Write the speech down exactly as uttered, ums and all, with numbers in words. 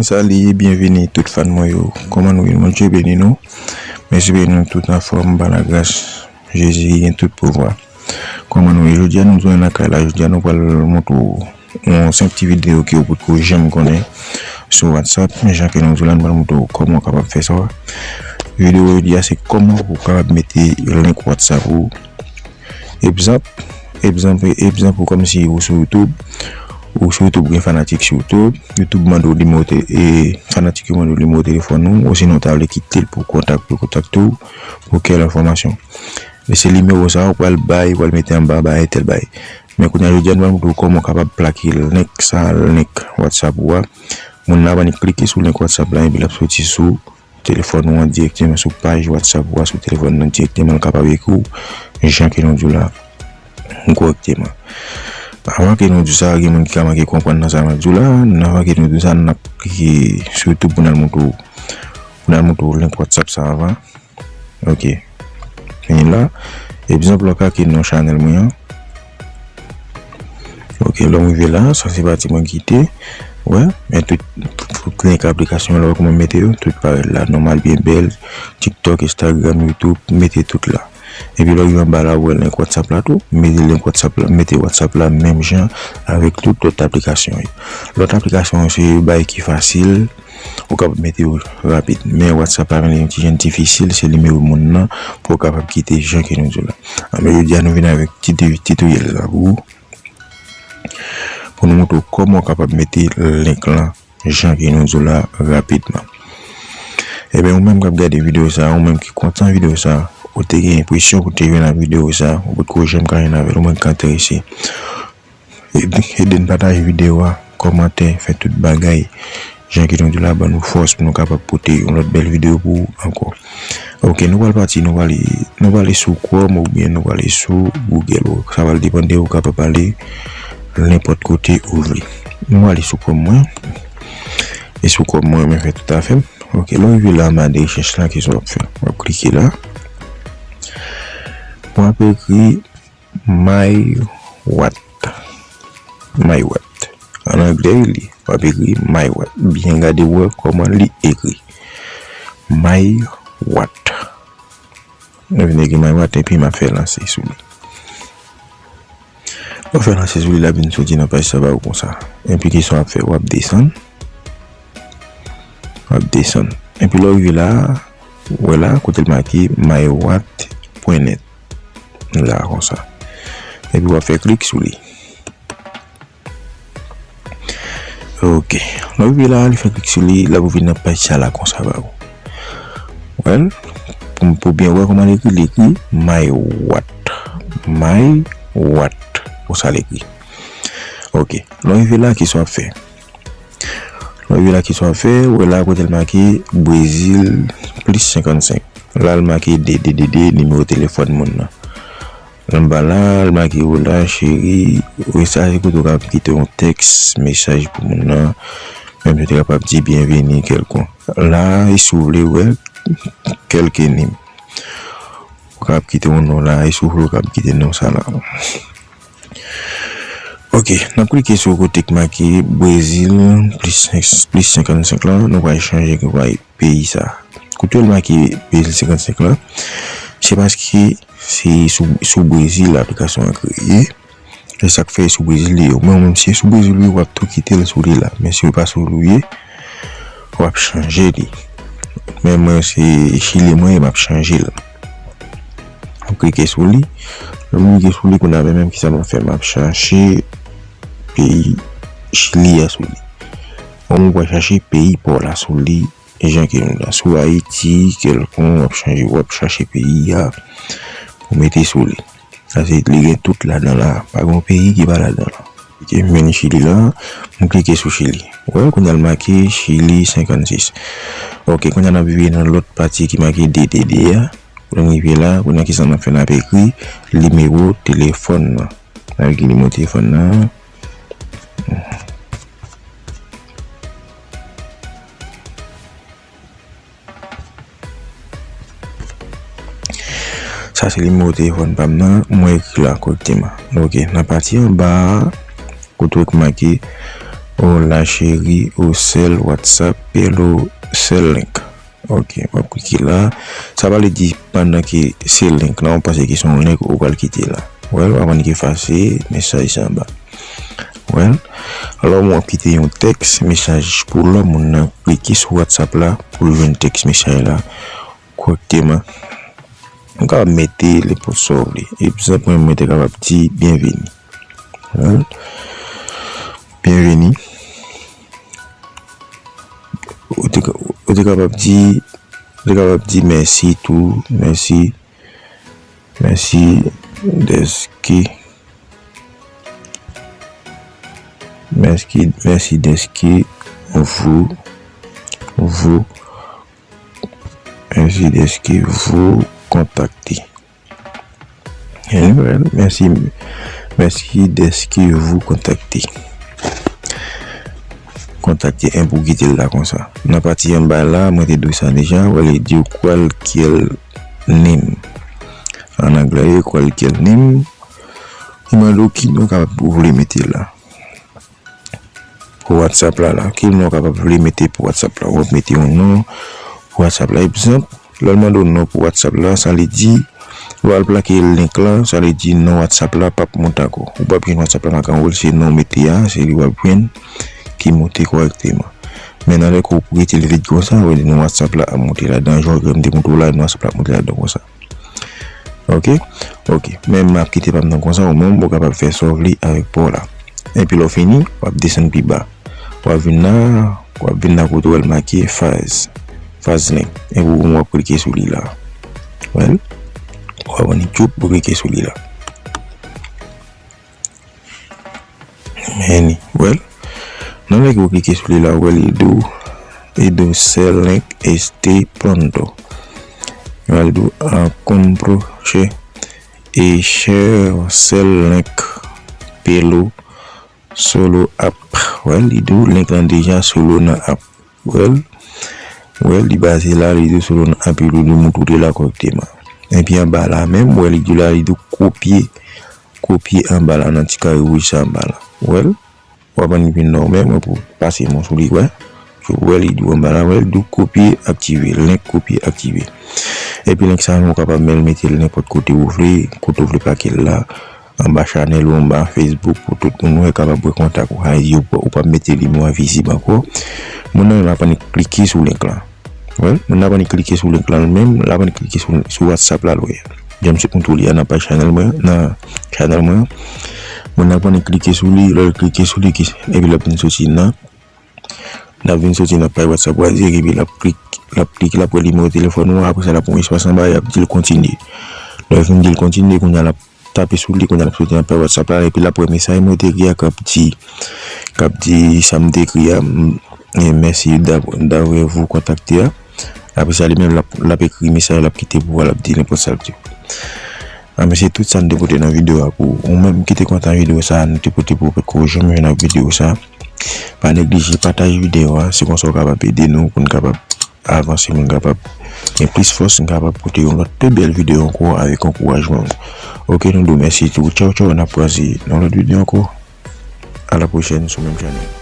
Salut, byenvini tout fan mwen yo. Kòman nou ye? Bondye beni nou. Mèsi beni nou tout anfòm pa lagras Jezi ki gen tout pouvwa. Kòman nou ye? Jodi a nou tounen lakay la. Jodi a nou pral montre w yon senp ti videyo ke w potko janm konnen sou WhatsApp. Men jan ke nou di w la, nou pral montre w kòman w kapab fè sa. Videyo jodi a se kòman pou w kapab mete link WhatsApp ou. Egzanp, egzanp, egzanp ou kòmsi ou sou YouTube, ou sou YouTube gen fanatik sou YouTube, YouTube mande w nimewo te, e, fanatik yo mande w nimewo telefòn ou, osinon w ta vle kite l pou kontak, pou kontakte w, pou kèl enfòmasyon. Men se nimewo sa ou pral bay, ou pral mete anba bay, tèl bay. Men kounye a jodi a nou pral montre w kòman w kapab plake link sa, link WhatsApp ou a. Moun nan ap annik klike sou link WhatsApp la epi l ap soti sou telefòn ou an dirèkteman, sou paj WhatsApp ou a, sou telefòn nan dirèkteman, l kapab ekri w jan ke nou di w la kòrèkteman. Avan ke nou di sa, gen moun ki ka manke konprann nan sa m ap di w la. Avan ke nou di sa, n ap klike sou YouTube pou n al montre w, pou n al montre w link WhatsApp sa avan. Ok. Fini la. Egzanp, w ka klike nan chanèl mwen an. Ok, lè w rive la, sa se pati mwen ki te. Wè, men tout, tout link aplikasyon la, wè kòman m mete yo, tout parèt la, nòmal, byen bèl. TikTok, Instagram, YouTube, mete tout la. Epi lè w rive anba la, w wè link WhatsApp la tou, mete link WhatsApp la, mete WhatsApp la menm jan avèk tout lòt aplikasyon yo. Lòt aplikasyon yo se bagay ki fasil, ou kapab mete yo rapid. Men WhatsApp la vin yon ti jan difisil, se nimewo moun nan pou w kapab kite jan ke nou di w la. Anben, jodi a nou vin avèk ti, ti, titoryèl la pou, pou nou montre w kòman w kapab mete link lan jan ke nou di w la rapidman. Ebyen, ou menm k ap gade videyo sa, ou menm ki kontan videyo sa, ou te gen enpresyon pou te jwenn ak videyo sa, ou potko janm ka jwenn avè l, ou menm ki enterese. Ede, ede n pataje videyo a, kòmante, fè tout bagay. Jan ke nou di la, ban nou fòs pou nou kapab pote yon lòt bèl videyo pou ou ankò. Ok, nou pral pati, nou prale, nou prale sou Chrome oubyen nou prale sou Google. Sa pral depann de ou, kapab ale nenpòt kote ou vle. Nou prale sou Chrome mwen. E sou Chrome mwen, mwen fè tout afè m. Ok, lè w rive la anba de rechèch la, kisa w ap fè? W ap klike la. W ap ekri My What. My What. An anglè, li. W ap ekri My What. Byen gade pou wè kòman li ekri. My What. Nou vin ekri My What, epi m ap fè lanse sou li. Lè w fè lanse sou li, l ap vin soti nan paj sa ba ou konsa. Epi kisa w ap fè? W ap desann. W ap desann. Epi lè w rive la, ou wè la, kote l make my what pwen nèt. La, konsa. Epi w ap fè klik sou li. Ok. Lè w rive la, li fè klik sou li, l ap ouvri nan paj sa la konsa ba ou. Well, pou, pou byen wè kòman l ekri, l ekri my what. My what. Konsa l ekri. Ok. Lè w rive la, kisa w ap fè? Lè w rive la, kisa w ap fè? Ou wè la kote l make Brezil plis senkannsenk. La, l make de, de, de, de, nimewo telefòn moun nan. Anba la, l make ou la, cheri. Wi, sa se kote w ka kite yon tèks, mesaj pou moun nan. Menm jan w te kapab di byenveni kèlkonk. La, e si w vle wè kèlke nim. Ou kapab kite yon non la, e si w vle, ou kapab kite non sa la. Ok, n ap klike sou kote k make Brezil plis senk, plis senkannsenk la, nou pral chanje, nou pral peyi sa. Kote w make Brezil senkannsenk la, se paske se sou, sou Brezil aplikasyon an kreye. E sa k fè sou Brezil li ye. Men ou menm si sou Brezil ou ye, w ap tou kite l sou li la. Men si w pa sou li w ye, w ap chanje li. Men mwen se Chili mwen ye, m ap chanje l. M ap klike sou li. Lè m klike sou li, kounye a menm kisa m ap fè? M ap chache peyi Chili a sou li. Ou menm w pral chache peyi pa w la sou li. Jan ke nou la sou Ayiti, kèlkonk, w ap chanje, w ap chache peyi a pou mete sou li. Sa se li gen tout ladan la. Pa gen yon peyi ki pa ladan la. Ok, m vin Chili la, m klike sou Chili. Ou wè, kounye a l make Chili senkannsis. Ok, kounye a n ap vire nan lòt pati ki make de de de a. Lè n rive la, kounye a kisa n ap fè? N ap ekri nimewo telefòn nan. N ap ekri nimewo telefòn nan. Sa se nimewo telefòn pa m nan, mwen ekri la kòrèkteman. Ok, nan pati anba a, kote w wè k make Hola chérie, ou sèl WhatsApp, hello, sèl link. Ok, w ap klike la. Sa pa vle di pandan ke se link la, w panse ke se yon link ou pral kite la. Well, w ap annik efase mesaj sa anba. Well, alò w ap kite yon tèks mesaj pou lè moun nan klike sou WhatsApp la pou l jwenn tèks mesaj la kòrèkteman. Ou kapab mete nenpòt sa w vle. Egzanp, mwen, mwen te kapab di byenveni. Well, byenveni. Ou te, ou te kapab di, ou te kapab di mèsi tou, mèsi, mèsi dèske, mèsi, mèsi dèske vous, vous, mèsi dèske vous contactez. Well, mèsi, mèsi dèske vous contactez. Kontakte en pou kite l la konsa. Nan pati anba la, mwen te di w sa deja, w ale di w kwalkyè nim. An anglè, kwalkyè nim. Li mande w ki non w kapab ou vle mete la. Pou WhatsApp la, la. Ki non w kapab vle mete pou WhatsApp la. W ap mete yon non pou WhatsApp la. Egzanp, lè l mande w non pou WhatsApp la, sa vle di, lè w al plake link la, sa vle di non WhatsApp la p ap monte ankò. Ou p ap jwenn WhatsApp la nan kan w, se non w mete a, se li w ap jwenn ki monte kòrèkteman. Men nan lè ke w kite l vid konsa, w wè non WhatsApp la ap monte ladan, jan w te montre w la, non WhatsApp la ap monte ladan konsa. Ok? Ok. Men m ap kite pa m nan konsa, ou menm, ou kapab fè sa w vle avèk pa w la. Epi lè w fini, w ap desann pi ba. W ap vin la, w ap vin la kote w wè l make faz. Faz link. Epi w ap klike sou li la. Well, w ap annik tchoup, w klike sou li la. Meni, well. Nan lè ke w klike sou li la, w wè li di w, li di w sell link este pronto. Li di w, ah, compro che e share sell link pelo solo app. Well, li di w link lan deja solo nan app. Well, well, li baze la, li di w solo nan app, li di w montre w te la kòrèkteman. Epi anba la menm, well, li di w la, li di w kopye, kopye anba la nan ti kare wouj sa anba la. Well, w ap annik vin nan w menm pou pase men w sou li, wè. Well, li di w anba la, well, li di w kopye, aktive, link kopye, aktive. Epi link sa menm, ou kapab menm mete l nenpòt kote ou vle, kote ou vle plake l la. Anba chanèl ou, anba Facebook, pou tout moun wè, kapab wè kontak ou. Sa vle di ou, ou p ap mete li mwa vizib ankò. Moun nan menm ap annik klike sou link lan. Well, moun nan ap annik klike sou link lan menm, l ap annik klike sou, sou WhatsApp la, l wè. Jan m sot montre w li a nan paj chanèl mwen, nan chanèl mwen. Moun nan ap annik klike sou li, lè l klike sou li, ki, epi l ap vin soti nan, l ap vin soti nan paj WhatsApp ou a dirèk, epi l ap klik, l ap klike, l ap wè nimewo telefòn ou a, apre sa l ap yon espas anba, y ap di l kontinye. Lè l fin di l kontinye, kounye a l ap tape sou li, kounye a l ap soti nan paj WhatsApp la, epi l ap wè mesaj mwen te ekri a k ap di, k ap di sa m te ekri a, m, e, mèsi d'av-, d'avoir vous contacté a. Apre sa, li menm, l ap, l ap ekri mesaj, l ap kite pou ou, l ap di nenpòt sa l di w. Anben, se tout sa n te pote nan videyo a pou ou. Ou menm ki te kontan videyo sa, nou te pote pou ou, pou ou janm jwenn ak videyo sa. Pa neglije pataje videyo a, se konsa w kapab ede nou pou n kapab avanse, pou n kapab gen plis fòs, n kapab pote yon lòt pi bèl videyo ankò avèk ankourajman. Oke, nou di w mèsi tou. Tchaw, tchaw, n ap kwaze nan lòt videyo ankò. A la pwochèn sou menm chanèl.